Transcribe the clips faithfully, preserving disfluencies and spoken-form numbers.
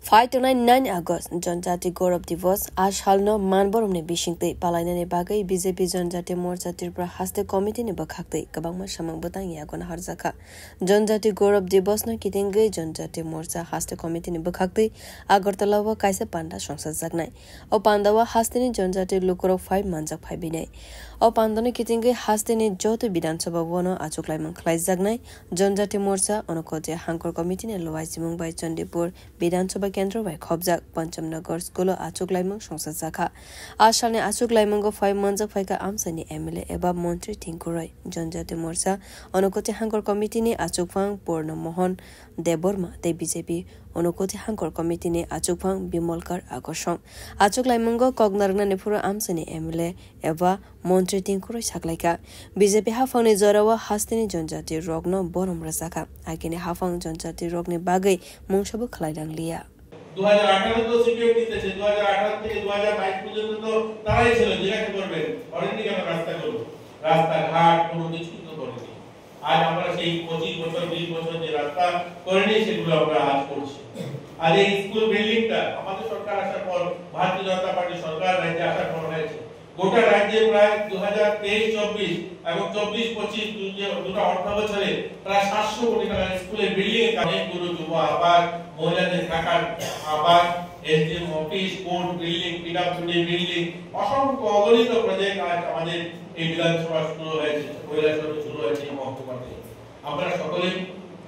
Phai tongnai nine August Janjati Gaurav Divas, a salno man boromni bisingtwi palainani bagwi B J P Janjati Morcha Tripura Haste Committee ni bwkhaktwi kwbangma samung bwtang yago naharjakha. Janjati Gaurav Divas no kitingwi Janjati Morcha Haste Committee ni bwkhaktwi Agartala o kaisa panda songsajaknai. O panda o hasteni Janjati lukurok phai manjak phai binai. O panda no kitingwi hasteni joto Bidhan Sabha o no achuklaimung khlaijaknai. Janjati Morcha Onokoti Hangkor Committee ni luaijimung bai Chandipur Bidhan Sabha Kendro bai khopjak Panchamnagar School o achuklaimung songsajakha. A salni achuklaimungo phai manjak phaikha amchaini M L A eba Montri Tingkuroi. Janjati Morcha Onokoti Hangkor Committee ni achukphang Purno Mohan Debbarma tei B J P Onokoti Hangkor Committee ni achukphang Bimolkar Akorsong. Achuklaimungo kok narwknani phuru amchaini M L A eba Montri Tingkuroi saklaikha. B J P haphangni jorao hasteni Janjati rokno borom rwjakha. Agini haphang Janjati rokni bagwi mungsabo khlai nangliya. দু হাজার আঠারো তো সিপিএম জিতেছে, দু হাজার আঠারো থেকে দু হাজার বাইশ পর্যন্ত তো তারাই ছিল, জিজ্ঞাসা করবেন করেননি কেন রাস্তাগুলো, রাস্তাঘাট কোনো কিছুই তো করেনি। আজ আমরা সেই পঁচিশ বছর, বিশ বছর যে রাস্তা করেনি, সেগুলো আমরা আজ করছি। আর এই স্কুল বিল্ডিংটা আমাদের সরকার আসার পর, ভারতীয় জনতা পার্টি সরকার রাজ্যে আসার পর হয়েছে। গোটা রাজ্যে প্রায় দু হাজার তেইশ চব্বিশ এবং চব্বিশ পঁচিশ দু-, যে দুটো অর্থ বছরে প্রায় সাতশো কোটি টাকার স্কুলের বিল্ডিং এর কাজ, অনেকগুলো যুব আবাস, মহিলাদের থাকার আবাস, SDM office, court building, PWD building, অসংখ্য অগণিত প্রজেক্ট আজ আমাদের এই বিধানসভা শুরু হয়েছে, কৈলাসহরে শুরু হয়েছে এই মহকুমাতে। আমরা সকলেই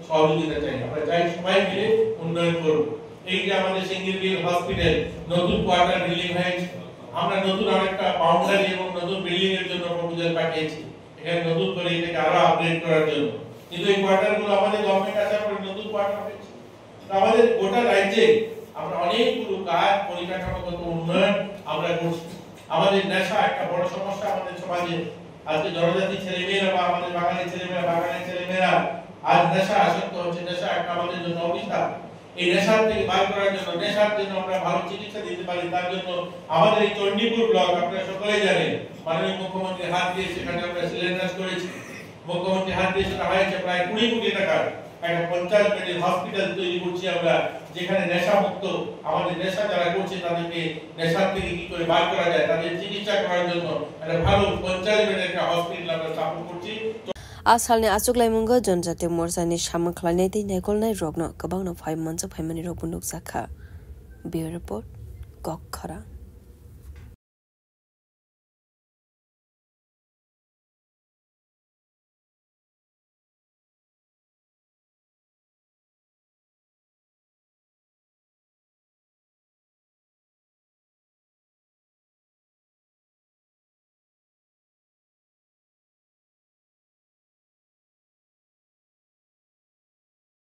সহযোগিতা চাই, আমরা চাই সবাই মিলে উন্নয়ন করব। এই যে আমাদের সিঙ্গিরবিল হসপিটাল, নতুন কোয়ার্টার বিল্ডিং হয়েছে, আমরা নতুন আরেকটা বাউন্ডারি এবং নতুন বিল্ডিং এর জন্য প্রপোজাল পাঠিয়েছি, এখানে নতুন করে এটাকে আরো আপগ্রেড করার জন্য। কিন্তু এই কোয়ার্টার গুলো আমাদের গভর্নমেন্ট আসার পরে নতুন কোয়ার্টার হয়েছে। তো আমাদের গোটা রাজ্যে আমরা অনেকগুলো কাজ, পরিকাঠামোগত উন্নয়ন আমরা করছি। আমাদের নেশা একটা বড় সমস্যা আমাদের সমাজে। আজকে জনজাতি ছেলেমেয়েরা বা আমাদের বাঙালি ছেলেমেয়েরা, বাঙালি ছেলেমেয়েরা আজ নেশা আসক্ত হচ্ছে। নেশা একটা আমাদের জন্য অভিশাপ। এই নেশার থেকে বার করার জন্য, নেশার জন্য আমরা ভালো চিকিৎসা দিতে পারি, তার জন্য আমাদের এই চণ্ডীপুর ব্লক, আপনারা সকলেই জানেন, মাননীয় মুখ্যমন্ত্রীর হাত দিয়ে সেখানে আমরা শিলান্যাস করেছি। মুখ্যমন্ত্রীর হাত দিয়ে সেটা হয়েছে প্রায় কুড়ি কোটি টাকার একটা পঞ্চাশ বেডের হসপিটাল তৈরি করছি আমরা, যেখানে নেশামুক্ত, আমাদের নেশা যারা করছে তাদেরকে নেশার থেকে কি করে বার করা যায়, তাদের চিকিৎসা করার জন্য একটা ভালো পঞ্চাশ বেডের একটা হসপিটাল আমরা স্থাপন করছি। A salni achuklaimungo Janjati Morchani samung khlainai tei naikolnai rokno kwbangno phai manjak phaimani rokbo nukjakha. Bureau Report, Kokkhorang.